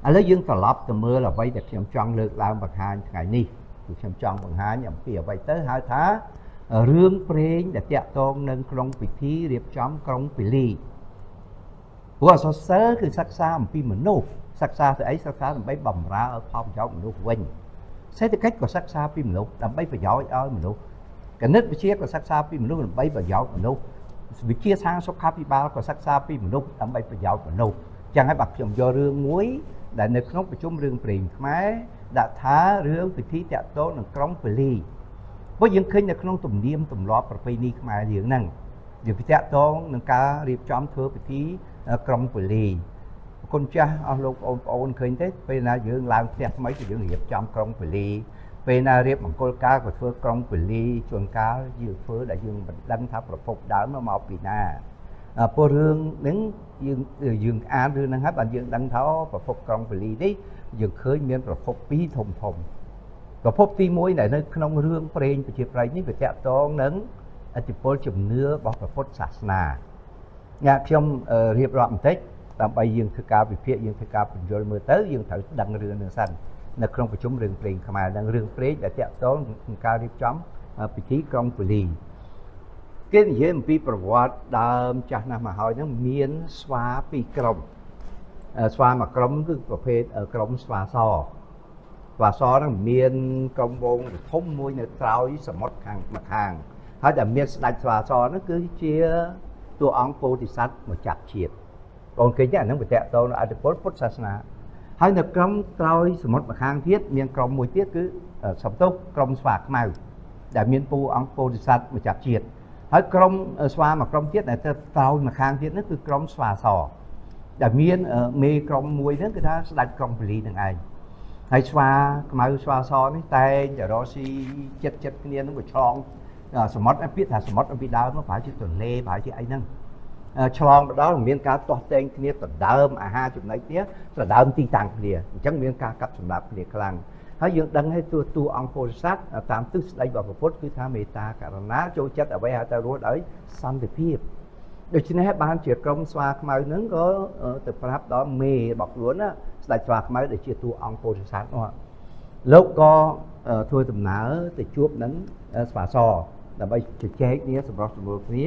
ឥឡូវយើងត្រឡប់ទៅមើលអ្វីដែលខ្ញុំចង់លើកឡើងបង្ហាញថ្ងៃនេះគឺខ្ញុំចង់បង្ហាញអំពីអ្វីទៅហៅថារឿងព្រេងដែលតាក់ទងនឹងក្នុងពិធីរៀបចំក្រុងពាលីព្រោះអក្សរសិល្ប៍គឺសិក្សាអំពីមនុស្សសិក្សាទៅអីសិក្សាដើម្បីបំរើឲ្យផលប្រយោជន៍មនុស្សវិញសេដ្ឋកិច្ចក៏សិក្សាពីមនុស្សដើម្បីប្រយោជន៍ឲ្យមនុស្សគណិតវិទ្យាក៏សិក្សាពីមនុស្សដើម្បីប្រយោជន៍មនុស្សវិទ្យាសាស្ត្រសុខាភិបាលក៏សិក្សាពីមនុស្សដើម្បីប្រយោជន៍មនុស្សចឹងហើយបាទខ្ញុំយករឿងមួយដែលនៅក្នុងប្រជុំរឿងព្រេងខ្មែរដាក់ថារឿងពិធីតាក់ទងនឹងក្រុងពាលីព្រោះយើងឃើញនៅក្នុងទំនៀមទម្លាប់ប្រពៃណីខ្មែរយើងហ្នឹងវាពិតាក់ទងនឹងការរៀបចំធ្វើពិធីក្រុងពាលីគុណចាស់អស់លោកបងប្អូនឃើញទេពេលណាយើងឡើងផ្ទះថ្មីក៏យើងរៀបចំក្រុងពាលីពេលណារៀបមង្គលការក៏ធ្វើក្រុងពាលីជួនកាលយើងធ្វើដែលយើងមិនដឹងថាប្រភពដើមមកពីណាព្រោះរឿងហ្នឹងយើងយើងអានរឿងហ្នឹងហើយបានយើងដឹងថាប្រភពក្រុងពាលីនេះយើងឃើញមានប្រភពពីរធំធំប្រភពទី1ដែលនៅក្នុងរឿងព្រេងប្រជាប្រិយនេះវាតាក់ទងនឹងឥទ្ធិពលជំនឿរបស់ព្រះពុទ្ធសាសនាញ៉ាខ្ញុំរៀបរាប់បន្តិចដើម្បីយើងធ្វើការវិភាគយើងធ្វើការបញ្យល់មើលទៅយើងត្រូវដឹងរឿងនឹងសិននៅក្នុងប្រជុំរឿងព្រេងខ្មែរនិងរឿងព្រេងដែលតាក់ទងនឹងការរៀបចំពិធីក្រុងពាលីគេនិយាយអំពីប្រវត្តិដើមចាស់ណាស់មកហើយហ្នឹងមានស្វាពីរក្រុមស្វាមួយក្រុមគឺប្រភេទក្រុមស្វាសស្វាសហ្នឹងមានក្រុមវងធំមួយនៅត្រើយសមុទ្រខាងម្ខាងហើយដែលមានស្ដេចស្វាសហ្នឹងគឺជាតួអង្គពោធិសត្វមកចាប់ជាតិបងឃើញទេអាហ្នឹងវាតកតងនឹងអធិពលពុទ្ធសាសនាហើយនៅក្រុមត្រើយសមុទ្រម្ខាងទៀតមានក្រុមមួយទៀតគឺសំទោសក្រុមស្វាខ្មៅដែលមានពូអង្គពោធិសត្វមកចាប់ជាតិហើយក្រុមស្វាមួយក្រុមទៀតដែលទៅត្រើយម្ខាងទៀតនោះគឺក្រុមស្វាសដែលមានមេក្រុមមួយហ្នឹងគឺថាស្ដេចក្រុងពាលីនឹងឯងហើយស្វាខ្មៅស្វាសនេះតែងតែរកស៊ីចិត្តចិត្តគ្នានឹងក៏ឆ្លងសមុទ្រពាក្យថាសមុទ្រពីដើមមកប្រហែលជាទន្លេប្រហែលជាអីហ្នឹងឆ្លងទៅដល់មានការទាស់ទែងគ្នាដណ្ដើមអាហារចំណីគ្នាដណ្ដើមទីតាំងគ្នាអញ្ចឹងមានការកាប់សម្លាប់គ្នាខ្លាំងហើយយើងដឹងហើយតួតួអង្គពោធិសត្វតាមទិសស្ដីរបស់ពុទ្ធគឺថាមេត្តាករុណាចូលចិត្តអ្វីហៅថារស់ដោយសន្តិភាពដូច្នេះបានជាក្រុមស្វាខ្មៅហ្នឹងក៏ទៅប្រាប់ដល់មេរបស់ខ្លួនណាស្ដេចស្វាខ្មៅដែលជាតួអង្គពោធិសត្វនោះលោកក៏ធ្វើដំណើរទៅជួបនឹងស្វាសដើម្បីជជែកគ្នាសម្រុះសម្រួលគ្នា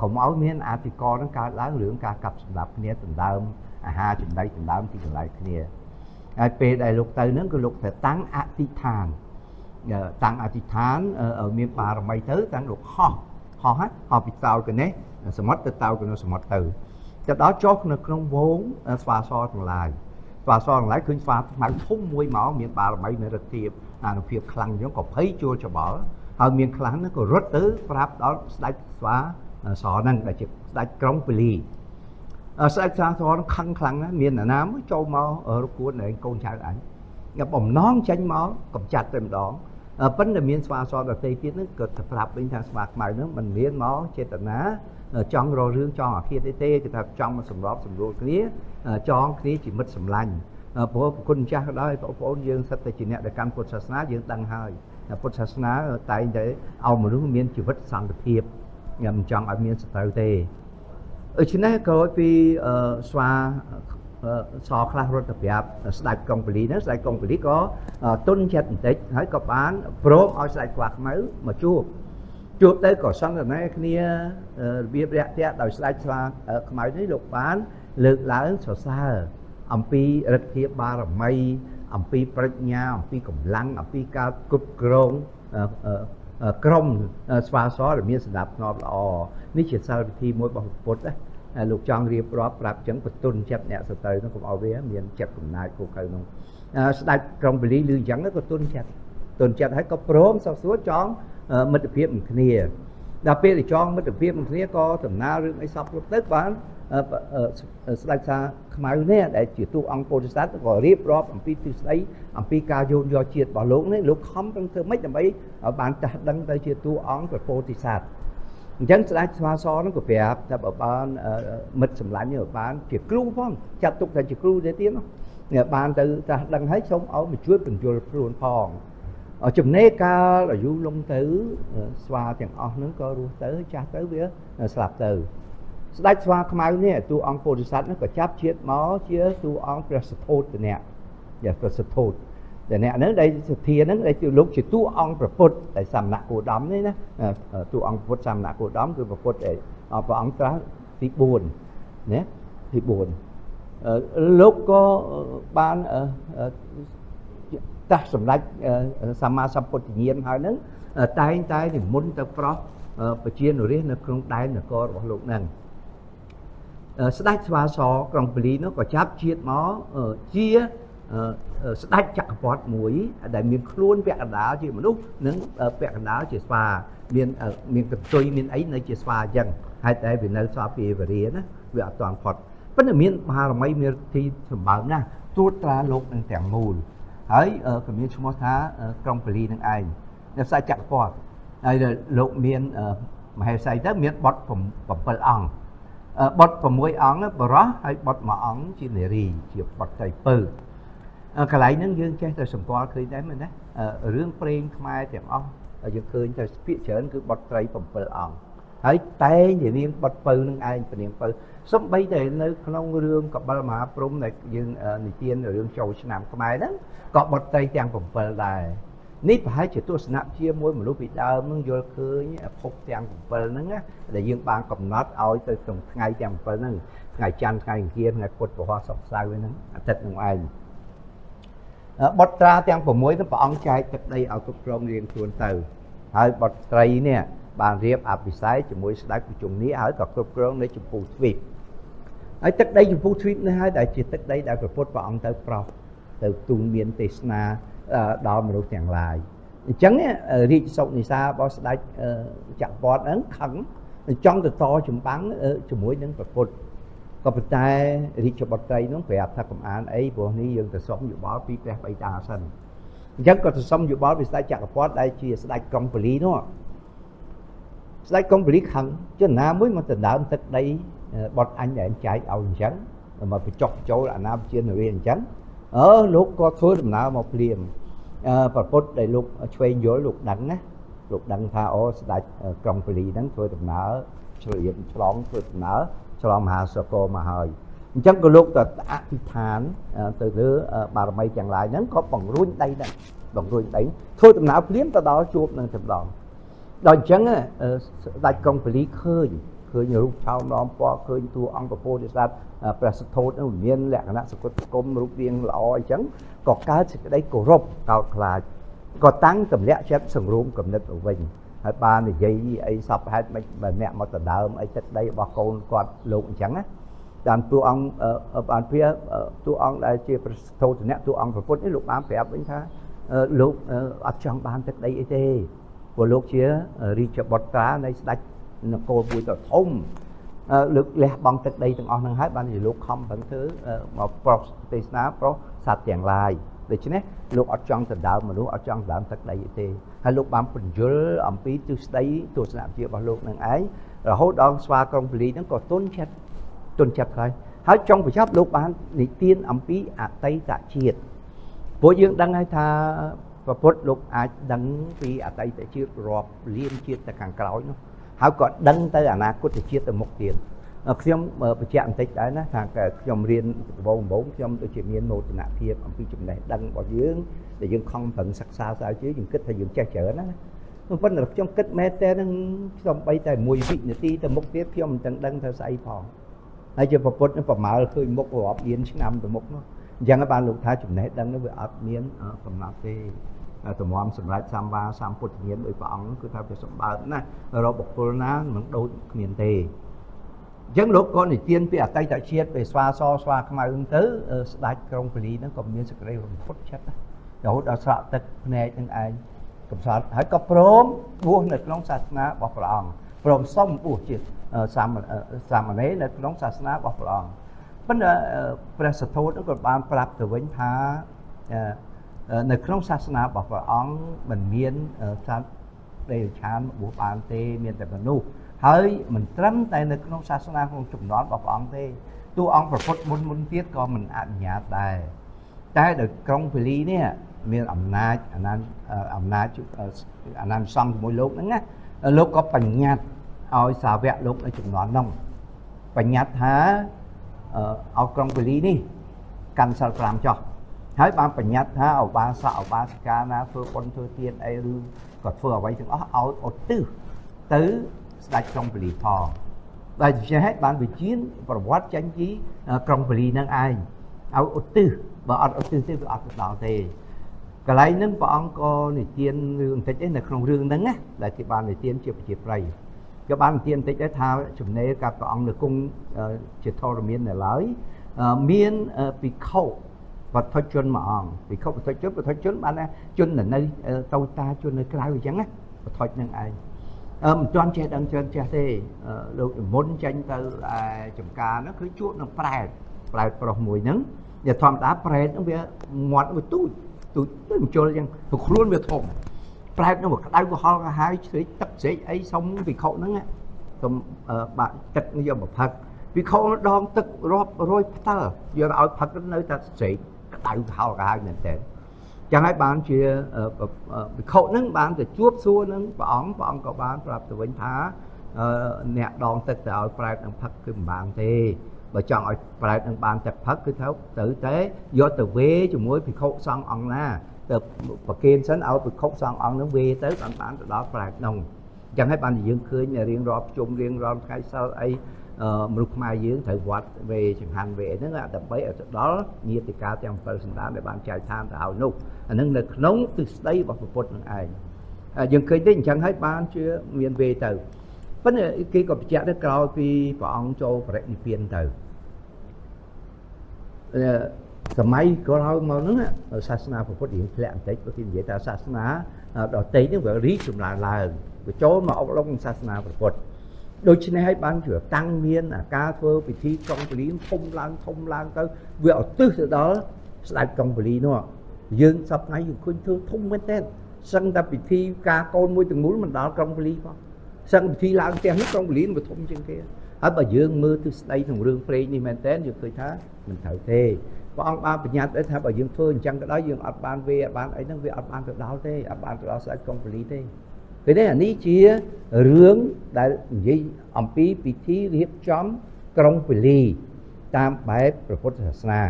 កុំឲ្យមានអាទិករនឹងកើតឡើងរឿងការកាប់សម្លាប់គ្នាដណ្ដើមអាហារចំណីដណ្ដើមទីកន្លែងគ្នាហើយពេលដែលលោកទៅហ្នឹងគឺលោកត្រូវតាំងអធិដ្ឋានតាំងអធិដ្ឋានមានបារមីទៅតាំងលោកហោះហោះហោះពីតោកនេះសមុទ្រទៅតោកនោះសមុទ្រទៅទៅដល់ចុះនៅក្នុងវងស្វាសទាំងឡាយស្វាសទាំងឡាយឃើញស្វាខ្មៅធំមួយមកមានបារមីមានឫទ្ធិអានុភាពខ្លាំងអញ្ចឹងក៏ភ័យជួលច្បល់ហើយមានខ្លះហ្នឹងក៏រត់ទៅប្រាប់ដល់ស្ដេចស្វាសហ្នឹងដែលជាស្ដេចក្រុងពាលីស្ដេចស្វាសហ្នឹងខឹងខ្លាំងណាស់មានអ្នកណាមួយចូលមករកួនឯងកូនចៅអញបំណងចេញមកកំចាត់តែម្ដងប៉ុន្តែមានស្វាសដទៃទៀតហ្នឹងក៏ទៅប្រាប់វិញថាស្វាខ្មៅហ្នឹងមិនមានមកចេតនាចង់រករឿងចង់អាឃាតអីទេគឺថាចង់មកសម្របសម្រួលគ្នាចងគ្នាជាមិត្តសម្លាញ់ព្រោះគុណម្ចាស់ក៏ដោយបងប្អូនយើងសិតតែជាអ្នកដែលកាន់ពុទ្ធសាសនាយើងដឹងហើយពុទ្ធសាសនាតែងតែឲ្យមនុស្សមានជីវិតសន្តិភាពមិនចង់ឲ្យមានសត្រូវទេដូច្នេះក្រោយពីស្វាសខ្លះរត់ទៅប្រាប់ស្ដេចក្រុងពាលីហ្នឹងស្ដេចក្រុងពាលីក៏ទុនចិត្តបន្តិចហើយក៏បានព្រមឲ្យស្ដេចក្វាខ្មៅមកជួបជួបទៅក៏សន្ទនាគ្នារបៀបរាក់ទាក់ដោយស្ដេចស្វាខ្មៅនេះលោកបានលើកឡើងសរសើរអំពីឫទ្ធិបារមីអំពីប្រាជ្ញាអំពីកម្លាំងអំពីការគ្រប់គ្រងក្រុមស្វាសដែលមានសម្ដាប់ធ្នាប់ល្អនេះជាសិលវិធីមួយរបស់ពុទ្ធណាលោកចង់រៀបរាប់ប្រាប់ចឹងបន្ទន់ចិត្តអ្នកសត្រូវនោះកុំឲ្យវាមានចិត្តកំណាចគោកៅនោះស្ដេចក្រុងពលីឮអញ្ចឹងក៏ទុនចិត្តទុនចិត្តហើយក៏ព្រមសោះសួរចងមិត្តភាពនឹងគ្នាដល់ពេលដែលចងមិត្តភាពនឹងគ្នាក៏ដំណើររឿងអីសពគ្រប់ទៅបានស្ដេចថាខ្មៅនេះដែលជាតួអង្គពោធិសត្វក៏រៀបរាប់អំពីទិសដីអំពីការយោនយកជាតិរបស់លោកនេះលោកខំប្រឹងធ្វើម៉េចដើម្បីឲ្យបានត្រាស់ដឹងទៅជាតួអង្គព្រះពោធិសត្វអញ្ចឹងស្ដេចស្វាសហ្នឹងក៏ប្រាប់ថាបើបានមិត្តសម្លាញ់នេះបានជាគ្រូផងចាត់ទុកថាជាគ្រូទេទៀតនោះបានទៅត្រាស់ដឹងហើយសូមឲ្យមកជួយបញ្យលខ្លួនផងចំណេកាលអាយុលងទៅស្វាទាំងអស់ហ្នឹងក៏រស់ទៅចាស់ទៅវាស្លាប់ទៅ ស្ដេចស្វាខ្មៅនេះតួអង្គពោធិសត្វនោះក៏ចាប់ជាតិមកជាតួអង្គព្រះសទ្ធោទនៈយ៉ាព្រះសទ្ធោទតែអ្នកហ្នឹងដែលសទ្ធាហ្នឹងដែលលោកជាតួអង្គព្រះពុទ្ធដែលសមណៈគោតមនេះណាតួអង្គពុទ្ធសមណៈគោតមគឺព្រះពុទ្ធដែលព្រះអង្គត្រាស់ទី4ណាទី4លោកក៏បានត្រាស់សម្ដេចសម្មាសម្ពុទ្ធញាណហើយហ្នឹងតែងតែនិមន្តទៅប្រោះប្រជានុរាស្ត្រនៅក្នុងដែននគររបស់លោកហ្នឹងស្ដេចស្វាសក្រុងពលីនោះក៏ចាប់ជាតិមកជាស្ដេចចក្រពត្តិមួយដែលមានខ្លួនពាក់កណ្ដាលជាមនុស្សនិងពាក់កណ្ដាលជាស្វាមានមានកន្ទុយមានអីនៅជាស្វាអញ្ចឹងហេតុតែវានៅស្វាពីវរាណាវាអត់ទាន់ផុតប៉ុន្តែមានបារមីមានទីសម្បើមណាស់ត្រួតត្រាលោកនឹងទាំងមូលហើយក៏មានឈ្មោះថាក្រុងពលីនឹងឯងនៅស្ដេចចក្រពត្តិហើយលោកមានមហេសីទៅមានបុត្រ7អង្គបុត្រ6អង្គបរោះហើយបុត្រ1អង្គជានារីជាបុត្រត្រីពៅកន្លែងហ្នឹងយើងចេះតែសម្គាល់ឃើញដែរមែនណារឿងព្រេងខ្មែរទាំងអស់យើងឃើញតែភាគច្រើនគឺបុត្រត្រី7អង្គហើយតែងតែនាងបុត្រពៅនឹងឯងពនាងពៅសំបីតែនៅក្នុងរឿងកបិលមហាព្រំដែលយើងនិទានរឿងចូលឆ្នាំខ្មែរហ្នឹងក៏បុត្រត្រីទាំង7ដែរនេះប្រហែលជាទស្សនៈជាមួយមនុស្សពីដើមនឹងយល់ឃើញភពទាំង7ហ្នឹងណាដែលយើងបានកំណត់ឲ្យទៅក្នុងថ្ងៃទាំង7ហ្នឹងថ្ងៃច័ន្ទថ្ងៃអង្គារថ្ងៃពុធពហុសុក្រសៅរ៍ហ្នឹងអាទិត្យនឹងឯងបុត្រាទាំង6ហ្នឹងព្រះអង្គចែកទឹកដីឲ្យគ្រប់គ្រងរៀងខ្លួនទៅហើយបុត្រីនេះបានរៀបអភិសេកជាមួយស្ដេចប្រជុំនេះហើយក៏គ្រប់គ្រងនៅចម្ពោះទ្វីបហើយទឹកដីចម្ពោះទ្វីបនេះហើយដែលជាទឹកដីដែលព្រះពុទ្ធព្រះអង្គទៅប្រោសទៅទូនមានទេសនាដល់មនុស្សទាំងឡាយអញ្ចឹងរាជសុនិសារបស់ស្ដេចចក្រពត្តិហ្នឹងខឹងចង់ទៅតចម្បាំងជាមួយនឹងព្រះពុទ្ធក៏ប៉ុន្តែរាជបុត្រីនោះប្រាប់ថាកុំអានអីព្រោះនេះយើងទៅសុំយោបល់ពីព្រះបិតាសិនអញ្ចឹងក៏ទៅសុំយោបល់ពីស្ដេចចក្រពត្តិដែលជាស្ដេចក្រុងពលីនោះស្ដេចក្រុងពលីខឹងជនណាមួយមកដណ្ដើមទឹកដីបត់អញដែលចែកឲ្យអញ្ចឹងមកបញ្ចុះចូលអាណាព្យានរាអញ្ចឹងលោកក៏ធ្វើដំណើរមកភ្លាមប្រពុតដែលលោកឆ្វេងយល់លោកដឹងណាលោកដឹងថាអូស្ដេចក្រុងពលីហ្នឹងធ្វើដំណើរឆ្លៀមឆ្លងធ្វើដំណើរឆ្លងមហាសកលមកហើយអញ្ចឹងក៏លោកទៅអធិដ្ឋានទៅលើបារមីទាំងឡាយហ្នឹងក៏បង្រួញដីហ្នឹងបង្រួញដីធ្វើដំណើរភ្លាមទៅដល់ជួបនឹងតែម្ដងដល់អញ្ចឹងស្ដេចក្រុងពលីឃើញរូបឆោមล้อមពណ៌ឃើញតួអង្គព្រះពោធិសត្វព្រះសទ្ធោទនឹងមានលក្ខណៈសកុតគុំរូបរាងល្អអញ្ចឹងក៏កើតសេចក្តីគោរពកោតខ្លាចក៏តាំងទម្លាក់ចិត្តសង្រួមគំនិតទៅវិញហើយបាននិយាយអីសពហេតុមិនបើអ្នកមកដណ្ដើមអីទឹកដីរបស់កូនគាត់លោកអញ្ចឹងណាតាមតួអង្គបានព្រាតួអង្គដែលជាព្រះសទ្ធោទនៈតួអង្គព្រះពុទ្ធនេះលោកបានប្រាប់វិញថាលោកអត់ចង់បានទឹកដីអីទេព្រោះលោកជារាជបុត្រានៃស្ដេចនគរមួយដ៏ធំលើកលះបង់ទឹកដីទាំងអស់ហ្នឹងហើយបានជាលោកខំប្រឹងធ្វើមកប្រោសទេសនាប្រោសសត្វទាំងឡាយដូច្នេះលោកអត់ចង់ដណ្ដើមមនុស្សអត់ចង់ដណ្ដើមទឹកដីទេហើយលោកបានពន្យល់អំពីទិសដីទស្សនវិជ្ជារបស់លោកនឹងឯងរហូតដល់ស្វាក្រុងពលីហ្នឹងក៏ទុនចិត្តហើយហើយចុងបញ្ចប់លោកបាននិទានអំពីអតីតជាតិព្រោះយើងដឹងហើយថាព្រះពុទ្ធលោកអាចដឹងពីអតីតជាតិរាប់លានជាតិទៅខាងក្រោយនោះហើយក៏ដឹងទៅអនាគតជាតិទៅមុខទៀតខ្ញុំបញ្ជាក់បន្តិចដែរណាថាខ្ញុំរៀនដំបូងខ្ញុំដូចជាមានមោទនភាពអំពីចំណេះដឹងរបស់យើងដែលយើងខំប្រឹងសិក្សាស្រាវជ្រាវយើងគិតថាយើងចេះច្រើនណាប៉ុន្តែខ្ញុំគិតមែនតើនឹងសំបីតែមួយវិនាទីទៅមុខទៀតខ្ញុំមិនទាំងដឹងថាស្អីផងហើយជាប្រពុតនឹងប្រមាលឃើញមុខរាប់លានឆ្នាំទៅមុខនោះអញ្ចឹងបានលោកថាចំណេះដឹងនោះវាអត់មានកំណត់ទេតម្រាំសម្រាប់សម្វាសម្ពុទ្ធញាណដោយព្រះអង្គគឺថាវាសម្បើមណាស់រកបុគ្គលណាមិនដូចគ្មានទេអញ្ចឹងលោកក៏និទានពីអតីតជាតិពីស្វាសស្វាខ្មៅទៅស្ដេចក្រុងពលីហ្នឹងក៏មានសេចក្តីរន្ធត់ចិត្តណារហូតដល់ស្រក់ទឹកភ្នែកនឹងឯងកំសត់ហើយក៏ព្រមបួសនៅក្នុងសាសនារបស់ព្រះអង្គព្រមសុំបួសជាសាមណេរនៅក្នុងសាសនារបស់ព្រះអង្គប៉ុន្តែព្រះសទ្ធោទក៏បានប្រាប់ទៅវិញថានៅក្នុងសាសនារបស់ព្រះអង្គមិនមានសត្វដេរឆានបួសបានទេមានតែមនុស្សហើយមិនត្រឹមតែនៅក្នុងសាសនាក្នុងចំណន់របស់ព្រះអង្គទេតួអង្គព្រះពុទ្ធមុនទៀតក៏មិនអនុញ្ញាតដែរតែដោយក្រុងពលីនេះមានអំណាចអានអំណាចអានសង្ឃជាមួយលោកហ្នឹងណាលោកក៏បញ្ញត្តិឲ្យសាវកលោកនៅចំណន់នោះ បញ្ញត្តិថាឲ្យក្រុងពលីនេះកាន់សិល5ចោះហើយបានបញ្ញត្តិថាឧបាសកឧបាសិកាណាធ្វើបុណ្យធ្វើទានអីឬក៏ធ្វើអ្វីទាំងអស់ឲ្យឧទ្ទិសទៅស្ដេចក្រុងពលីផងដែលដូច្នេះហើយបានវិជាប្រវត្តិចេញពីក្រុងពលីនឹងឯងឲ្យឧទ្ទិសបើអត់ឧទ្ទិសទេវាអត់ទៅដល់ទេកន្លែងហ្នឹងព្រះអង្គក៏និទានរឿងបន្តិចឯនៅក្នុងរឿងហ្នឹងណាដែលគេបាននិទានជាប្រជាប្រិយគេបាននិទានបន្តិចដែរថាចំណេរកាព្រះអង្គនៅគង់ជាធរមាននៅឡើយមានភិក្ខុវត្ថុជនមួយអង្គភិក្ខុវត្ថុជនវត្ថុជនបានថាជននៅតូចតាជននៅក្រៅអញ្ចឹងណាវត្ថុនឹងឯងមិនទាន់ចេះដឹងច្រើនចេះទេលោកមុនចេញទៅឯចំការហ្នឹងគឺជួបនឹងប្រែតប្រែតប្រុសមួយហ្នឹងដែលធម្មតាប្រែតហ្នឹងវាមាត់វាទូចទូចដូចមជុលអញ្ចឹងព្រោះខ្លួនវាធំប្រែតហ្នឹងវាក្តៅក្រហល់ក្រហាយស្រេកទឹកស្រេកអីសុំភិក្ខុហ្នឹងសុំបាក់ទឹកយកមកផឹកភិក្ខុដងទឹករាប់រយផ្ទើយកឲ្យផឹកនៅតែស្រេកក្តៅក្រហល់ក្រហាយមែនតើចឹងហើយបានជាភិក្ខុហ្នឹងបានទៅជួបសួរនឹងព្រះអង្គព្រះអង្គក៏បានប្រាប់ទៅវិញថាអ្នកដងទឹកទៅឲ្យប្រែតនឹងផឹកគឺមិនបានទេបើចង់ឲ្យប្រែតនឹងបានទឹកផឹកគឺត្រូវទៅតែយកទៅវេជាមួយភិក្ខុសង្ឃអង្គណាទៅប្រគេនសិនឲ្យភិក្ខុសង្ឃអង្គនឹងវេទៅបានបានទៅដល់ប្រែតនោះអញ្ចឹងហើយបានយើងឃើញរៀងរាល់ជុំរៀងរាល់ថ្ងៃសិលអីមនុស្សខ្មែរយើងត្រូវវត្តវេចង្ហាន់វេហ្នឹងដើម្បីឲ្យទៅដល់ញាតិកាទាំង7សន្តានដែលបានចែកឋានទៅឲ្យនោះអានឹងនៅក្នុងទិសដីរបស់ពុទ្ធនឹងឯងយើងឃើញទេអញ្ចឹងហើយបានជាមានវេទៅប៉ុន្តែគេក៏បញ្ជាក់ទៅក្រោយពីព្រះអង្គចូលបរិនិព្វានទៅសម័យក្រោយមកហ្នឹងសាសនាពុទ្ធរៀងធ្លាក់បន្តិចព្រោះគេនិយាយថាសាសនាដទៃហ្នឹងវារីកចម្រើនឡើងវាចូលមកអុកឡុកសាសនាពុទ្ធដូច្នេះហើយបានជាតាំងមានការធ្វើពិធីកងពលីធំឡើងធំឡើងទៅវាឧទ្ទិសទៅដល់ស្ដេចកងពលីនោះយើងសប្តាហ៍យើងឃើញធ្វើធំមែនទែនសឹងតែពិធីការកូនមួយទាំងមូលមិនដល់ក្រុងពលីផងសឹងពិធីឡើងផ្ទះនោះក្រុងពលីវាធំជាងគេហើយបើយើងមើលទិសដីក្នុងរឿងព្រេងនេះមែនទែនយើងឃើញថាមិនត្រូវទេព្រះអង្គបានបញ្ញត្តិថាបើយើងធ្វើអញ្ចឹងក៏ដោយយើងអត់បានវេអត់បានអីហ្នឹងវាអត់បានទៅដល់ទេអត់បានទៅដល់ស្ដេចកុងពលីទេឃើញទេអានេះជារឿងដែលនិយាយអំពីពិធីរៀបចំក្រុងពលីតាមបែបព្រះពុទ្ធសាសនា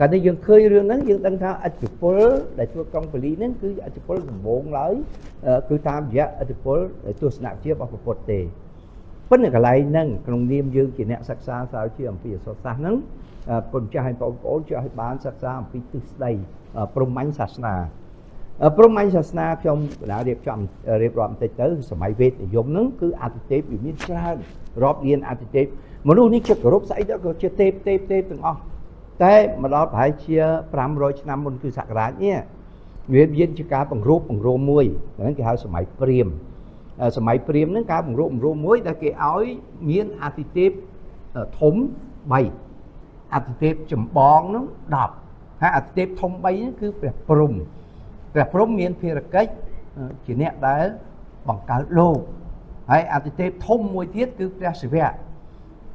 កាលនេះយើងឃើញរឿងហ្នឹងយើងដឹងថាឥទ្ធិពលដែលធ្វើក្រុងពលីហ្នឹងគឺឥទ្ធិពលដំបូងឡើយគឺតាមរយៈឥទ្ធិពលទស្សនវិជ្ជារបស់ព្រះពុទ្ធទេប៉ុន្តែកន្លែងហ្នឹងក្នុងនាមយើងជាអ្នកសិក្សាស្រាវជ្រាវអំពីអក្សរសាស្ត្រហ្នឹងគុណចាស់ឲ្យបងប្អូនចេះឲ្យបានសិក្សាអំពីទិសដីព្រហ្មញ្ញសាសនាព្រហ្មញ្ញសាសនាខ្ញុំកណារៀបចំរៀបរាប់បន្តិចទៅសម័យវេទនិយមហ្នឹងគឺអតិទេពវាមានច្រើនរាប់លានអតិទេពមនុស្សនេះជាគោរពស្អីទៅក៏ជាទេពទេពទេពទាំងអស់តែមកដល់ប្រហែលជា500ឆ្នាំមុនគឺសករាជនេះវាមានជាការបង្រួបបង្រួមមួយហ្នឹងគេហៅសម័យព្រាហ្មណ៍សម័យព្រាហ្មណ៍ហ្នឹងការបង្រួបបង្រួមមួយដែលគេឲ្យមានអតិទេពធំ3អតិទេពចម្បងហ្នឹង10ហើយអតិទេពធំ3ហ្នឹងគឺព្រះព្រហ្មព្រះព្រហ្មមានភារកិច្ចជាអ្នកដែលបង្កើតលោកហើយអតិទេពធំមួយទៀតគឺព្រះសិវៈ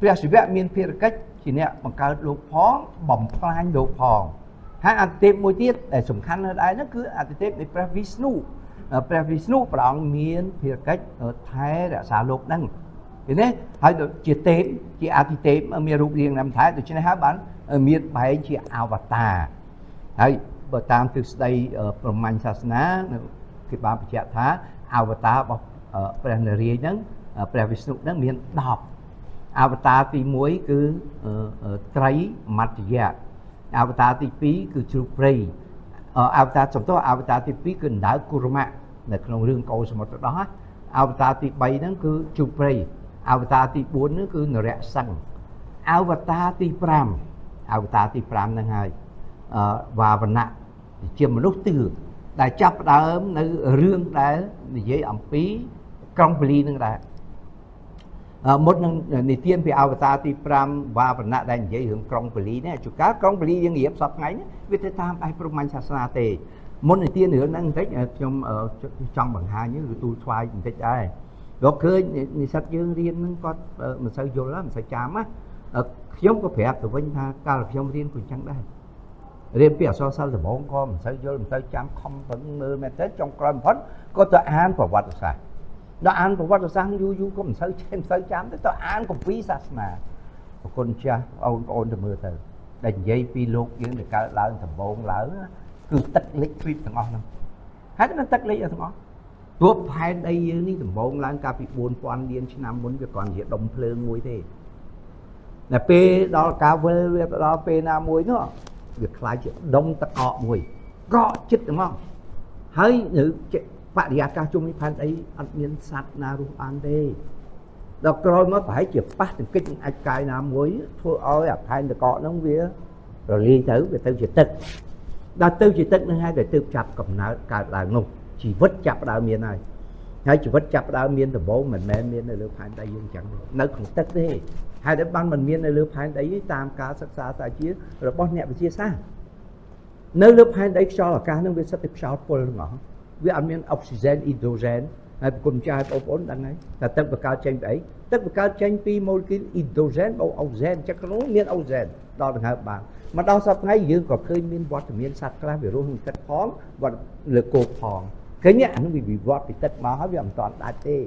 ព្រះសិវៈមានភារកិច្ចជាអ្នកបង្កើតលោកផងបំផ្លាញលោកផងហើយអតិទេពមួយទៀតដែលសំខាន់នៅដែរហ្នឹងគឺអតិទេពនៃព្រះវិស្ណុព្រះវិស្ណុព្រះអង្គមានភារកិច្ចថែរក្សាលោកហ្នឹងឃើញទេហើយជាទេពជាអតិទេពមានរូបរាងណាំថែដូច្នេះហើយបានមានបែងជាអវតារហើយបើតាមទិសដីព្រហ្មញ្ញសាសនាគេបានបញ្ជាក់ថាអវតាររបស់ព្រះនរាយណ៍ហ្នឹងព្រះវិស្ណុហ្នឹងមាន10អវតារទី1គឺត្រីមត្តយៈអវតារទី2គឺជ្រូកព្រៃអវតារសំទោសអវតារទី2គឺដៅគុរមៈនៅក្នុងរឿងកោសមុទ្រដោះអវតារទី3ហ្នឹងគឺជ្រូកព្រៃអវតារទី4ហ្នឹងគឺនរៈសឹងអវតារទី5អវតារទី5ហ្នឹងហើយវាវណៈជាមនុស្សទឿដែលចាប់ផ្ដើមនៅរឿងដែលនិយាយអំពីក្រុងពលីនឹងដែរមុននឹងនិទានពីអវតារទី5វាវណៈដែលនិយាយរឿងក្រុងពលីនេះជួនកាលក្រុងពលីយើងរៀបសពថ្ងៃនេះវាទៅតាមបែបព្រហ្មញ្ញសាសនាទេមុននិទានរឿងហ្នឹងបន្តិចខ្ញុំចង់បង្ហាញឬទូលថ្វាយបន្តិចដែររកឃើញនិស្សិតយើងរៀនហ្នឹងគាត់មិនសូវយល់មិនសូវចាំណាខ្ញុំក៏ប្រាប់ទៅវិញថាកាលខ្ញុំរៀនក៏អញ្ចឹងដែររៀនពីអក្សរសិល្ប៍ដំបូងក៏មិនសូវយល់មិនសូវចាំខំប្រឹងមើលមែនទេចុងក្រោយបំផុតក៏ទៅអានប្រវត្តិសាស្ត្រដល់អានប្រវត្តិសាស្ត្រយូរយូរក៏មិនសូវចេះមិនសូវចាំទេទៅអានគម្ពីរសាសនា ប្រគុណចាស់បងប្អូនទៅមើលទៅដែលនិយាយពីលោកយើងដែលកើតឡើងដំបូងឡើងគឺទឹកលិចទ្វីបទាំងអស់ហ្នឹងហើយមិនទឹកលិចទាំងអស់ព្រោះផែនដីយើងនេះដំបូងឡើងកាលពី4000លានឆ្នាំមុនវាគ្រាន់ជាដុំភ្លើងមួយទេដល់ពេលដល់ការវិលវាទៅដល់ពេលណាមួយនោះវាខ្លាចជាដុំទឹកកកមួយកកចិត្តហ្មងហើយនៅបរិយាកាសជុំនេះផែនដីអត់មានសត្វណារស់បានទេដល់ក្រោយមកប្រហែលជាប៉ះទង្គិចនឹងអាចកាយណាមួយធ្វើឲ្យអាផែនតកកហ្នឹងវារលាយទៅវាទៅជាទឹកដល់ទៅជាទឹកនឹងហើយដែលទើបចាប់កំណើតកើតឡើងនោះជីវិតចាប់ដើមមានហើយហើយជីវិតចាប់ដើមមានដំបូងមិនមែនមាននៅលើផែនដីយើងចឹងទេនៅក្នុងទឹកទេហើយដែលបានមិនមាននៅលើផែនដីតាមការសិក្សាស្រាវជ្រាវរបស់អ្នកវិទ្យាសាស្ត្រនៅលើផែនដីខ្យល់អាកាសនឹងវាសិតតែខ្យល់ពុលទាំងអស់វាអត់មានអុកស៊ីហ្សែនអ៊ីដ្រូសែនហើយប្រគុណចាស់បងប្អូនដឹងហើយថាទឹកបង្កើតចេញពីអីទឹកបង្កើតចេញពីម៉ូលេគុលអ៊ីដ្រូសែនបូកអុកស៊ីហ្សែនចឹងក្នុងមានអុកស៊ីហ្សែនដល់ដង្ហើមបានមកដល់សប្តាហ៍ថ្ងៃយើងក៏ឃើញមានវត្តមានសត្វខ្លះវារស់ក្នុងទឹកផងវត្តលើគោកផងឃើញអានោះវាវិវត្តពីទឹកមកហើយវាមិនតាន់ដាច់ទេ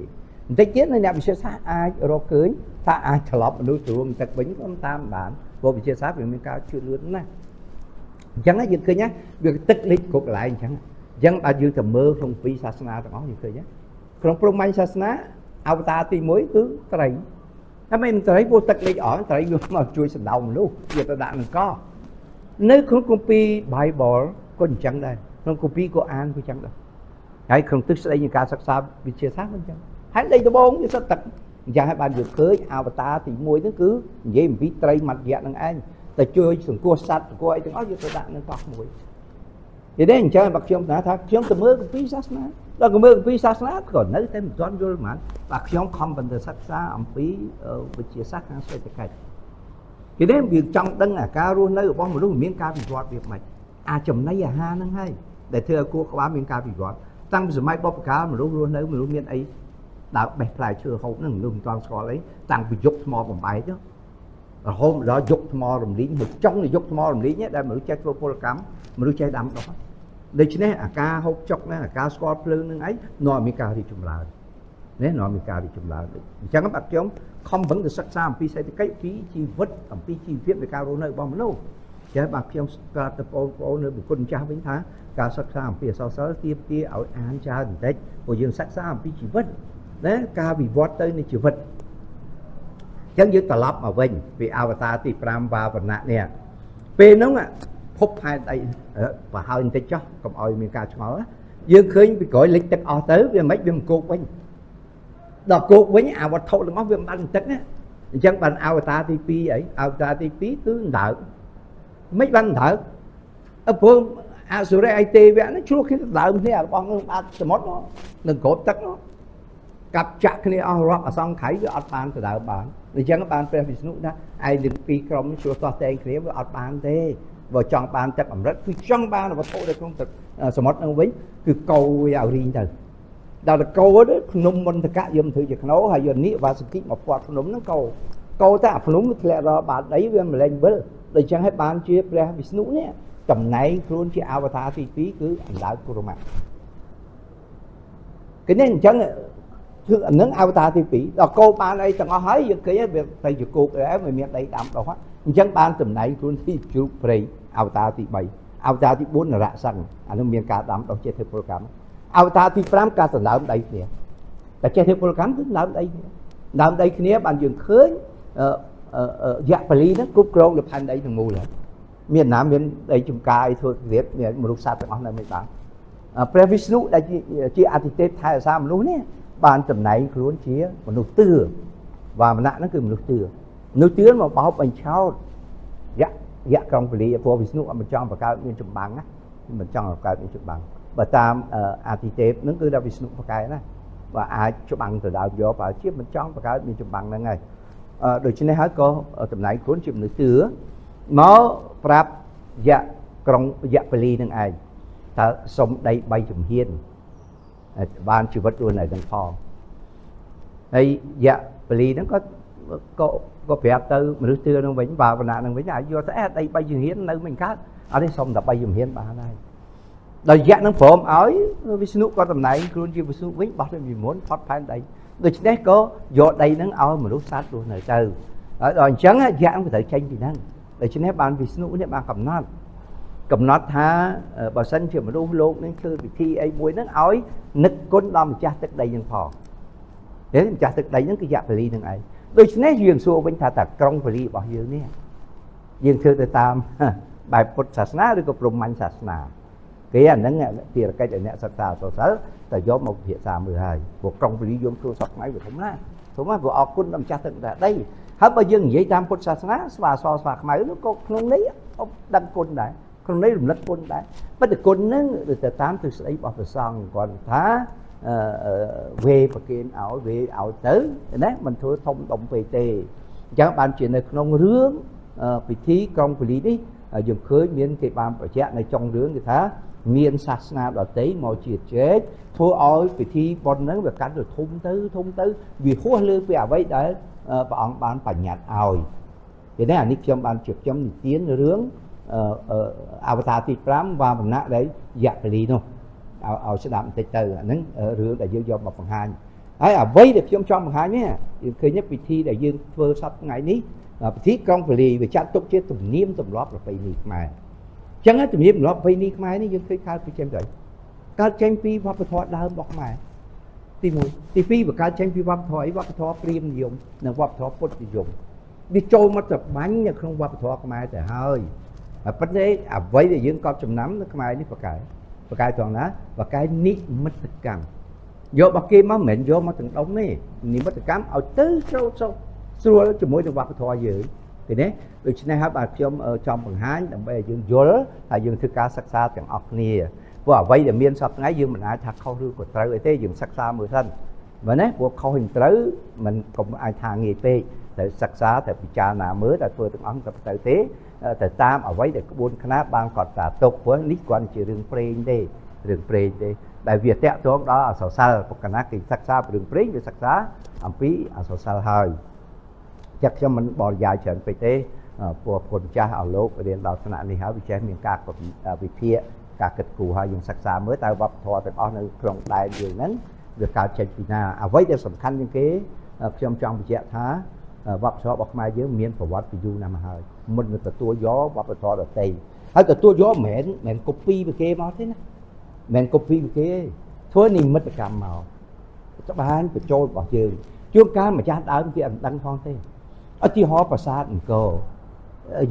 បន្តិចទៀតអ្នកវិទ្យាសាស្ត្រអាចរកឃើញថាអាចត្រឡប់មនុស្សទៅរួមទឹកវិញក៏តាមបានព្រោះវិទ្យាសាស្ត្រវាមានការជឿនលឿនណាស់អញ្ចឹងយើងឃើញណាវាទឹកលិចគ្រប់កន្លែងអញ្ចឹងអញ្ចឹងបើយើងទៅមើលក្នុងពីសាសនាទាំងអស់យើងឃើញណាក្នុងព្រហ្មញ្ញសាសនាអវតារទី1គឺត្រីតែមិនត្រីព្រោះទឹកលិចអស់ត្រីវាមកជួយសណ្ដោមនុស្សវាទៅដាក់នឹងកោះនៅក្នុងគម្ពីរ Bible ក៏អញ្ចឹងដែរក្នុងគម្ពីរក៏អានក៏អញ្ចឹងដែរហើយក្នុងទិសស្ដីនៃការសិក្សាវិទ្យាសាស្ត្រក៏អញ្ចឹងហើយដីដំបងវាសិតទឹកអញ្ចឹងហើយបានយើងឃើញអវតារទី1ហ្នឹងគឺនិយាយអំពីត្រីមត្តយៈហ្នឹងឯងតែជួយសង្គ្រោះសត្វសង្គ្រោះអីទាំងអស់យកទៅដាក់នៅកោះមួយទេអញ្ចឹងបើខ្ញុំថាខ្ញុំទៅមើលគម្ពីរសាសនាដល់ក៏មើលគម្ពីរសាសនាក៏នៅតែមិនទាន់យល់ហ្មងបាទខ្ញុំខំបន្តសិក្សាអំពីវិទ្យាសាស្ត្រខាងសេដ្ឋកិច្ចគេនេះវាចង់ដឹងអាការរស់នៅរបស់មនុស្សមានការវិវត្តវាមិនអាចចំណីអាហារហ្នឹងហើយដែលធ្វើឲ្យគួរក្បាលមានការវិវត្តតាំងពីសម័យបុព្វកាលមនុស្សរស់នៅមនុស្សមានអីដើរបេះផ្លែឈើហូបហ្នឹងមនុស្សមិនទាន់ស្គាល់អីតាំងពីយុគថ្មបំបែករហូតដល់យុគថ្មរំលីងហើយចុងនៃយុគថ្មរំលីងដែលមនុស្សចេះធ្វើពលកម្មមនុស្សចេះដាំដុះដូច្នេះអាការហូបចុកហ្នឹងអាការស្គាល់ភ្លើងហ្នឹងឯងនាំមានការរីកចម្រើននេះនាំមានការរីកចម្រើនអញ្ចឹងបាទខ្ញុំខំប្រឹងទៅសិក្សាអំពីសេដ្ឋកិច្ចពីជីវិតអំពីជីវភាពនៃការរស់នៅរបស់មនុស្សចេះបាទខ្ញុំប្រាប់ទៅបងប្អូននៅបុគ្គលម្ចាស់វិញថាការសិក្សាអំពីអក្សរសិល្ប៍ទាមទារឲ្យអានច្រើនបន្តិចព្រោះយើងសិក្សាអំពីជីវិតណាការវិវត្តទៅនៃជីវិតអញ្ចឹងយើងត្រឡប់មកវិញពីអវតារទី5វាវណៈនេះពេលហ្នឹងភពផែនដីប្រហើយបន្តិចចុះកុំឲ្យមានការឆ្ងល់ណាយើងឃើញពីក្រោយលិចទឹកអស់ទៅវាមិនវាមិនគោកវិញដល់គោកវិញអាវត្ថុទាំងអស់វាមិនបានទឹកណាអញ្ចឹងបានអវតារទី2អីអវតារទី2គឺដើកមិនបានដើកអើព្រោះអសុរៈអីទេវៈហ្នឹងជ្រុះគ្នាដើមគ្នារបស់នឹងបាត់សមុទ្រនឹងក្របទឹកនោះកាប់ចាក់គ្នាអស់រាប់អសង្ខ័យវាអត់បានទៅដើមបានអញ្ចឹងបានព្រះវិស្ណុថាឯងនឹងពីរក្រុមជ្រុះទាស់តែងគ្នាវាអត់បានទេបើចង់បានទឹកអម្រឹតគឺចង់បានវត្ថុនៅក្នុងទឹកសមុទ្រហ្នឹងវិញគឺកោវាឲ្យរីងទៅដល់ទៅកោទៅភ្នំមន្តកៈយកធ្វើជាខ្នោហើយយកនិវាសកិមកពាត់ភ្នំហ្នឹងកោកោតែអាភ្នំវាធ្លាក់ដល់បាតដីវាមិនលែងវិលដូច្នេះហើយបានជាព្រះវិស្ណុនេះចំណែងខ្លួនជាអវតារទី2គឺអណ្ដើកគុរមៈគេនេះអញ្ចឹងគឺអានឹងអវតារទី2ដល់កោបានអីទាំងអស់ហើយយើងឃើញវាទៅជាគោកដែរវាមានដីដាំដុះអញ្ចឹងបានចំណែងខ្លួនទីជ្រូកព្រៃអវតារទី3អវតារទី4នរសង្ឃអានឹងមានការដាំដុះចេះធ្វើពលកម្មអវតារទី5ការដណ្ដើមដីគ្នាតែចេះធ្វើពលកម្មគឺដណ្ដើមដីគ្នាដើមដីគ្នាបានយើងឃើញយៈពលីហ្នឹងគ្រប់គ្រងលើផែនដីទាំងមូលហើយមានណាមានដីចំការអីធ្វើទៀតមានមនុស្សសត្វទាំងអស់នៅមិនបានព្រះវិស្ណុដែលជាអតិទេពថែអាសាមនុស្សនេះបានចំណែងខ្លួនជាមនុស្សទឿវាមណៈហ្នឹងគឺមនុស្សទឿមនុស្សទឿមកបោកបញ្ឆោតយៈយៈក្រុងពលីព្រោះវិស្ណុអត់មិនចង់បង្កើតមានចម្បាំងណាមិនចង់បង្កើតមានចម្បាំងបើតាមអតិទេពហ្នឹងគឺដល់វិស្ណុប្រកែណាបើអាចច្បាំងទៅដើមយកបើជាមិនចង់បង្កើតមានចម្បាំងហ្នឹងហើយដូច្នេះហើយក៏ចំណែងខ្លួនជាមនុស្សទឿមកប្រាប់យៈក្រុងយៈពលីនឹងឯងតើសុំដី3ជំហានបានជីវិតរស់នៅទាំងផងហើយយៈពលីហ្នឹងក៏ក៏ក៏ប្រាប់ទៅមនុស្សទឿនឹងវិញបាវណៈនឹងវិញឲ្យយកទៅអេដី3ជំហាននៅមិនកើតអត់ទេសុំតែ3ជំហានបានហើយដល់យៈនឹងព្រមឲ្យវិស្ណុក៏តំណែងខ្លួនជាវិស្ណុវិញបោះទៅពីមុនផុតផែនដីដូច្នេះក៏យកដីហ្នឹងឲ្យមនុស្សសត្វរស់នៅទៅ ហើយដល់អញ្ចឹងយៈវាត្រូវចេញពីហ្នឹងដូច្នេះបានវិស្ណុនេះបានកំណត់ថាបើសិនជាមនុស្សលោកនឹងធ្វើពិធីអីមួយហ្នឹងឲ្យនឹកគុណដល់ម្ចាស់ទឹកដីហ្នឹងផងទេម្ចាស់ទឹកដីហ្នឹងគឺយៈពលីហ្នឹងឯងដូច្នេះយើងសួរវិញថាតើក្រុងពលីរបស់យើងនេះយើងធ្វើទៅតាមបែបពុទ្ធសាសនាឬក៏ព្រហ្មញ្ញសាសនាគេអាហ្នឹងភារកិច្ចឲ្យអ្នកសិក្សាអក្សរសិល្ប៍តែយកមកពិភាក្សាមើលហើយព្រោះក្រុងពលីយើងធ្វើសពថ្ងៃវាធំណាស់ធំណាស់ព្រោះអរគុណដល់ម្ចាស់ទឹកដីហើយបើយើងនិយាយតាមពុទ្ធសាសនាស្វាសស្វាខ្មៅនោះក៏ក្នុងនេះដឹងគុណដែរក្នុងនេះរំលឹកគុណដែរប៉ុន្តែគុណហ្នឹងទៅតាមទិសស្ដីរបស់ព្រះសង្ឃគាត់ថាវេប្រគេនឲ្យវេឲ្យទៅណាមិនធ្វើធំដុំពេកទេអញ្ចឹងបានជានៅក្នុងរឿងពិធីក្រុងពលីនេះយើងឃើញមានគេបានបញ្ជាក់នៅចុងរឿងគេថាមានសាសនាដទៃមកជាជែកធ្វើឲ្យពិធីបុណ្យហ្នឹងវាកាន់តែធំទៅធំទៅវាហួសលើពីអ្វីដែលព្រះអង្គបានបញ្ញត្តិឲ្យពេលនេះអានេះខ្ញុំបានជាខ្ញុំនិទានរឿងអវតារទី5វាមណៈដែលយៈពលីនោះឲ្យស្ដាប់បន្តិចទៅអាហ្នឹងរឿងដែលយើងយកមកបង្ហាញហើយអ្វីដែលខ្ញុំចង់បង្ហាញនេះយើងឃើញពិធីដែលយើងធ្វើសប្តាហ៍ថ្ងៃនេះពិធីក្រុងពលីវាចាត់ទុកជាទំនៀមទម្លាប់ប្រពៃណីខ្មែរចឹងទំនៀមទម្លាប់ប្រពៃណីខ្មែរនេះយើងឃើញកើតពីចេញទៅកើតចេញពីវប្បធម៌ដើមរបស់ខ្មែរទី1ទី2វាកើតចេញពីវប្បធម៌អីវប្បធម៌ព្រាហ្មណ៍និយមនិងវប្បធម៌ពុទ្ធនិយមវាចូលមកតបាញ់នៅក្នុងវប្បធម៌ខ្មែរទៅហើយប៉ុន្តែអ្វីដែលយើងកត់ចំណាំនៅខ្មែរនេះប្រកែត្រង់ណាប្រកែនិមិត្តកម្មយករបស់គេមកមិនមែនយកមកទាំងដុំទេនិមិត្តកម្មឲ្យទៅចូលស្រួលជាមួយនឹងវប្បធម៌យើងឃើញទេដូច្នេះហើយបាទខ្ញុំចង់បង្ហាញដើម្បីឲ្យយើងយល់ហើយយើងធ្វើការសិក្សាទាំងអស់គ្នាព្រោះអ្វីដែលមានសប្តាហ៍ថ្ងៃយើងមិនអាចថាខុសឬក៏ត្រូវអីទេយើងសិក្សាមើលសិនមែនទេព្រោះខុសនឹងត្រូវមិនកុំអាចថាងាយពេកត្រូវសិក្សាត្រូវពិចារណាមើលតែធ្វើទាំងអង្គទៅទេទៅតាមអ្វីដែលក្បួនខ្នាតបានកត់តាទុកព្រោះនេះគ្រាន់ជារឿងព្រេងទេរឿងព្រេងទេដែលវាតាក់ទងដល់អក្សរសិល្ប៍ពុកណាគេសិក្សារឿងព្រេងវាសិក្សាអំពីអក្សរសិល្ប៍ហើយចាក់ខ្ញុំមិនបរិយាយច្រើនពេកទេព្រោះគុណចាស់ឲ្យលោករៀនដល់ថ្នាក់នេះហើយវាចេះមានការវិភាគការគិតគូរហើយយើងសិក្សាមើលតើវប្បធម៌ទាំងអស់នៅក្នុងដែនយើងហ្នឹងវាកើតចេញពីណាអ្វីដែលសំខាន់ជាងគេខ្ញុំចង់បញ្ជាក់ថាវប្បធម៌របស់ខ្មែរយើងមានប្រវត្តិពីយូរណាស់មកហើយមុននឹងទទួលយកវប្បធម៌ដទៃហើយទទួលយកមិនមែនកូពីពីគេមកទេណាមិនកូពីពីគេធ្វើនិមិត្តកម្មមកត្បាញបញ្ចូលរបស់យើងជួនកាលម្ចាស់ដើមគេអត់ដឹងផងទេឧទាហរណ៍ប្រាសាទអង្គរ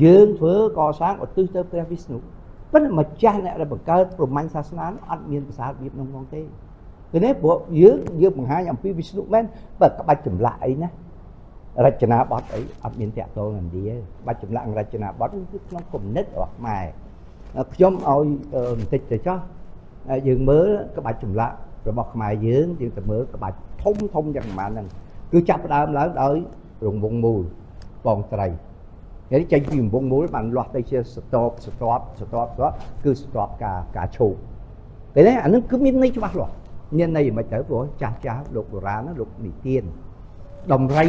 យើងធ្វើកសាងឧទ្ទិសទៅព្រះវិស្ណុប៉ុន្តែម្ចាស់អ្នកដែលបង្កើតព្រហ្មញ្ញសាសនាអត់មានប្រាសាទរបៀបនោះផងទេគឺនេះព្រោះយើងបង្ហាញអំពីវិស្ណុមែនបើក្បាច់ចម្លាក់អីណារចនាបថអីអត់មានតាក់ទងឥណ្ឌាក្បាច់ចម្លាក់រចនាបថគឺក្នុងគំនិតរបស់ខ្មែរខ្ញុំឲ្យបន្តិចទៅចោះយើងមើលក្បាច់ចម្លាក់របស់ខ្មែរយើងយើងទៅមើលក្បាច់ធំធំយ៉ាងប៉ុន្មានហ្នឹងគឺចាប់ផ្ដើមឡើងដោយរង្វង់មូលបងត្រីនេះចេញពីរង្វង់មូលបានលាស់ទៅជាស្ទប់ស្ទប់ស្ទប់ស្ទប់គឺស្ទប់ការឈូកពេលនេះអានឹងគឺមានន័យច្បាស់លាស់មានន័យមិនទៅព្រោះចាស់ចាស់លោកបុរាណលោកនិទានដំរី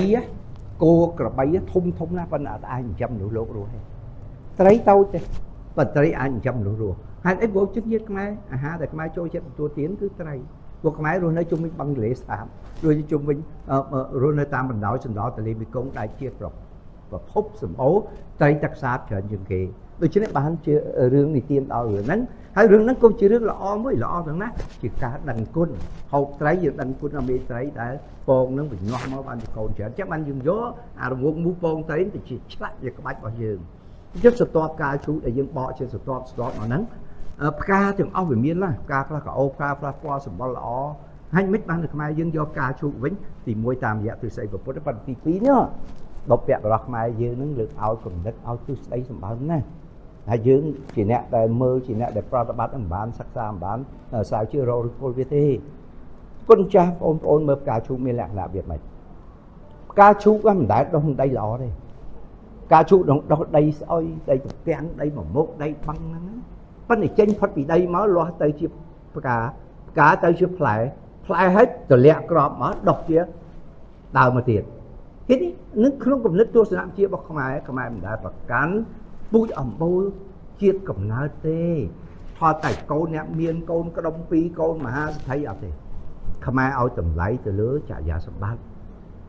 គោក្របីធំធំណាស់ប៉ុន្តែអត់អាចចិញ្ចឹមមនុស្សលោករស់ទេត្រីតូចទេប៉ុន្តែត្រីអាចចិញ្ចឹមមនុស្សរស់ហេតុអីព្រោះជនជាតិខ្មែរអាហារដែលខ្មែរចូលចិត្តទទួលទានគឺត្រីពួកខ្មែររស់នៅជុំវិញបឹងទន្លេសាបរស់នៅជុំវិញរស់នៅតាមបណ្ដោយសណ្ដោទន្លេមេគង្គដែលជាប្រភពសម្បូរត្រីទឹកសាបច្រើនជាងគេដូច្នេះបានជារឿងនិទានដល់រឿងហ្នឹងហើយរឿងហ្នឹងក៏ជារឿងល្អមួយល្អទាំងណាជាការដឹងគុណហូបត្រីយើងដឹងគុណដល់មេត្រីដែលពងហ្នឹងវិញាស់មកបានជាកូនច្រើនអញ្ចឹងបានយើងយកអារង្វង់មូពងត្រីទៅជាឆ្លាក់ជាក្បាច់របស់យើងអញ្ចឹងស្ទាប់ការឈូកដែលយើងបកជាស្ទាប់ស្ទាប់មកហ្នឹងផ្កាទាំងអស់វាមានណាផ្កាខ្លះក៏អូផ្កាខ្លះពណ៌សម្បុរល្អហើយមិនបាននៅខ្មែរយើងយកផ្កាឈូកវិញទី1តាមរយៈទិសដីពុទ្ធប៉ុន្តែទី2នេះដប់ពាក់បរោះខ្មែរយើងនឹងលើកឲ្យគំនិតឲ្យទិសដីសម្បើមណាស់ហើយយើងជាអ្នកដែលមើលជាអ្នកដែលប្រតិបត្តិមិនបានសិក្សាមិនបានស្រាវជ្រាវរកឫសគល់វាទេគុណចាស់បងប្អូនមើលផ្កាឈូកមានលក្ខណៈវាម៉េចផ្កាឈូកមិនដែលដុះដីល្អទេផ្កាឈូកដុះដីស្អុយដីទំពាំងដីមមុកដីបឹងហ្នឹងប៉ុន្តែចេញផុតពីដីមកលាស់ទៅជាផ្កាផ្កាទៅជាផ្លែផ្លែហើយទលាក់ក្របមកដុះជាដើមមកទៀតគេនេះនឹងក្នុងគំនិតទស្សនវិជ្ជារបស់ខ្មែរខ្មែរមិនដែលប្រកាន់ពូជអំបូរជាតិកំណើតទេថតតែកូនអ្នកមានកូនក្ដុំពីរកូនមហាសេដ្ឋីអត់ទេខ្មែរឲ្យតម្លៃទៅលើចរិយាសម្បត្តិ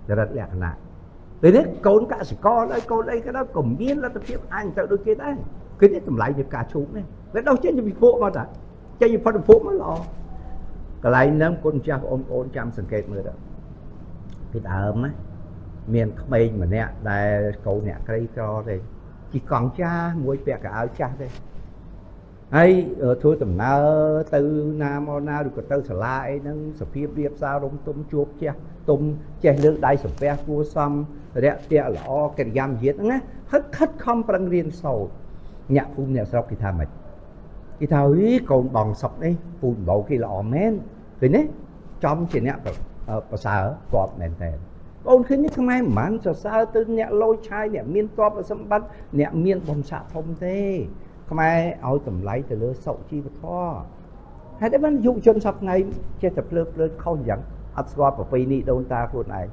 ចរិតលក្ខណៈ ពេលនេះកូនកសិករហើយកូនអីក៏ដោយក៏មានលទ្ធភាពអាចទៅដូចគេដែរគឺនេះតម្លៃនៃផ្កាឈូកនេះវាដោះចេញពីភក់មកតាចេញពីផុតភក់មកល្អកន្លែងហ្នឹងគុណចាស់បងប្អូនចាំសង្កេតមើលទៅពីដើមណាមានក្មេងម្នាក់ដែលកូនអ្នកក្រីក្រទេជិះកង់ចាស់មួយពាក់កៅអៅចាស់ទេហើយធ្វើដំណើរទៅណាមកណាឬក៏ទៅសាលាអីហ្នឹងសភាពរៀបសាររំទុំជួបជះទុំចេះលើកដៃសំពះគួសមរយៈទាល្អកិរិយាមយាទហ្នឹងណាហើយខិតខំប្រឹងរៀនសូត្រអ្នកភូមិអ្នកស្រុកគេថាម៉េចគេថាអីកូនបងសុកនេះពូដំបូងគេល្អមែនឃើញទេចំជាអ្នកប្រសើរគាត់មែនតើបងឃើញនេះខ្មែរមិនបានសរសើរទៅអ្នកលយឆាយអ្នកមានទ្រព្យសម្បត្តិអ្នកមានបុណ្យស័ក្តិធំទេខ្មែរឲ្យតម្លៃទៅលើសុជីវធម៌ហេតុអីបានយុវជនសប្ថ្ងៃចេះតែភ្លើភ្លើខុសអញ្ចឹងអត់ស្គាល់ប្រពៃណីដូនតាខ្លួនឯង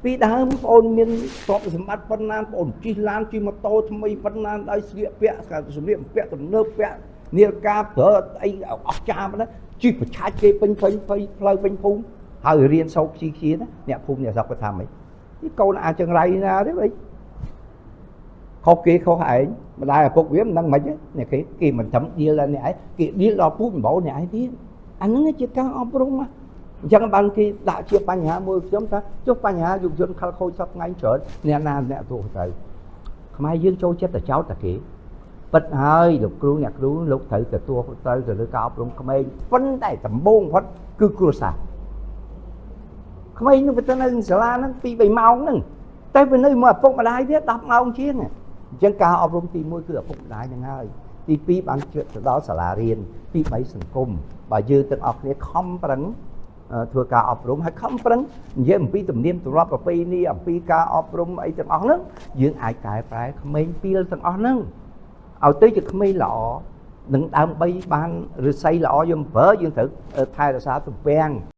ពីដើមបងអូនមានទ្រព្យសម្បត្តិប៉ុណ្ណាបងអូនជិះឡានជិះម៉ូតូថ្មីប៉ុណ្ណាដោយស្លៀកពាក់សម្លៀកបំពាក់ទំនើបពាក់នាឡិកាប្រើអីអស់ចាមណាជិះប្រឆាច់គេពេញពេញផ្លូវពេញភូមិហើយរៀនសូត្រជីជាណាអ្នកភូមិអ្នកស្រុកគាត់ថាម៉េចនេះកូនអាចង្រៃណាទេអីខុសគេខុសឯងម្ដាយឪពុកវាមិនដឹងម៉េចនេះគេគេមិនត្រឹមដៀលដល់អ្នកឯងគេដៀលដល់ពូជដំបូងអ្នកឯងទៀតអាហ្នឹងជាការអប់រំណាអញ្ចឹងបានគេដាក់ជាបញ្ហាមួយខ្ញុំថាចុះបញ្ហាយុវជនខលខូចសពថ្ងៃច្រើនអ្នកណាអ្នកទទួលទៅខ្មែរយើងចូលចិត្តតែចោតតែគេពិតហើយលោកគ្រូអ្នកគ្រូលោកត្រូវទទួលត្រូវទៅលើការអប់រំក្មេងប៉ុន្តែដំបូងផុតគឺគ្រួសារក្មេងនោះវាទៅនៅសាលាហ្នឹង2 3ម៉ោងហ្នឹងតែវានៅមកឪពុកម្ដាយវា10ម៉ោងជាងអញ្ចឹងការអប់រំទី1គឺឪពុកម្ដាយហ្នឹងហើយទី2បានជឿទៅដល់សាលារៀនទី3សង្គមបើយើងទាំងអស់គ្នាខំប្រឹងធ្វើការអប់រំហើយខំប្រឹងនិយាយអំពីទំនៀមទម្លាប់ប្រពៃណីអំពីការអប់រំអីទាំងអស់ហ្នឹងយើងអាចកែប្រែក្មេងពីលទាំងអស់ហ្នឹងឲ្យទៅជាក្មេងល្អនឹងដើម្បីបានឫស្សីល្អយើងប្រើយើងត្រូវថែរក្សាទំពាំង។